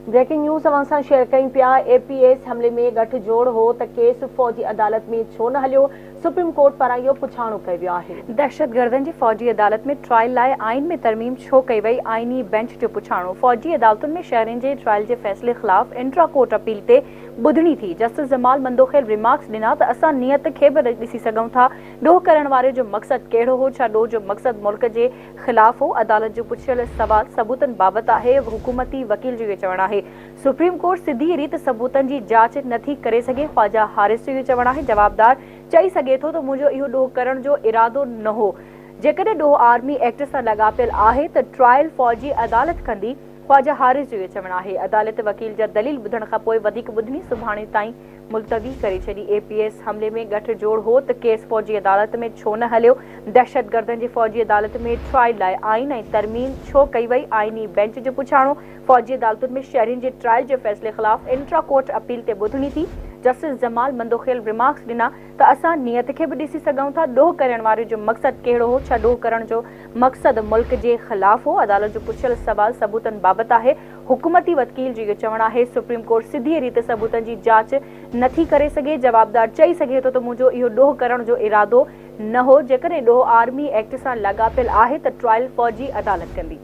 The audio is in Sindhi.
بريڪنگ نيوز اوهان سان شيئر ڪيون پيا، اي پي ايس حملي ۾ ڳٺ جوڙ هو ته ڪيس فوجي عدالت ۾ ڇو نه هليو، سپريم ڪورٽ پاران اهو پڇاڻو ڪيو ويو آهي. دهشتگردن جي فوجي عدالت ۾ ٽرائل لاء آئين ۾ ترميم ڇو ڪئي وئي، آئيني بئنچ جو پڇاڻو، فوجي عدالتن ۾ شهرين جي ٽرائل جي فيصلي خلاف انٽرا ڪورٽ اپيل تي ٻڌڻي ٿي، جسٽس جمال مندوخيل ريمارڪس ڏنا ته اسان نيت کي به ڏسي سگهون ٿا، ڏوهه ڪرڻ واري جو مقصد ڪهڙو هو، ڇا ڏوهه جو مقصد ملڪ جي خلاف هو، عدالت جو پڇيل سوال ثبوتن بابت آهي، حڪومتي وڪيل جو اهو چوڻ آهي سپريم ڪورٽ سڌي ريت ثبوتن جي جاچ نه ٿي ڪري سگهي، خواجه حارث جو اهو چوڻ آهي جوابدار چئي سگهي ٿو ته منهنجو اهو ڏوهه ڪرڻ جو ارادو نه هو، جيڪڏهن ڏوهه آرمي ايڪٽ سان لاڳاپيل آهي ته ٽرائل فوجي عدالت ڪندي، خواجه حارث جو اهو چوڻ آهي عدالت وڪيل جا دليل ٻڌڻ کانپوء وڌيڪ ٻڌڻي سڀاڻي تائين ملتوي ڪري ڇڏي. اي پي ايس حملي ۾ ڳٺ جوڙ هو ته ڪيس فوجي عدالت ۾ ڇو نه هليو؟ دهشتگردن جي فوجي عدالت ۾ ٽرائل لاء آئين ۽ ترميم ڇو ڪئي وئي؟ آئيني بئنچ جو پڇاڻو، فوجي عدالتن ۾ شهرين جي ٽرائل جي فيصلي خلاف انٽرا ڪورٽ اپيل تي ٻڌڻي ٿي، جسٽس جمال مندوخيل ريمارڪس ڏنا ته اسان نيت کي به ڏسي سگهون ٿا، ڏوهه ڪرڻ واري جو مقصد ڪهڙو هو، ڇا ڏوهه ڪرڻ جو مقصد ملڪ جي خلاف هو؟ عدالت جو پڇيل سوال ثبوتن بابت آهي، حڪومتي وڪيل جو اهو چوڻ آهي سپريم ڪورٽ سڌيء ريت ثبوتن جي جاچ نه ٿي ڪري سگهي، جوابدار چئي سگهي ٿو ته منهنجو اهو ڏوهه ڪرڻ جو ارادو نه هو، جيڪڏهن ڏوهه آرمي ايڪٽ سان لاڳاپيل آهي ته ٽرائل فوجي عدالت ڪندي.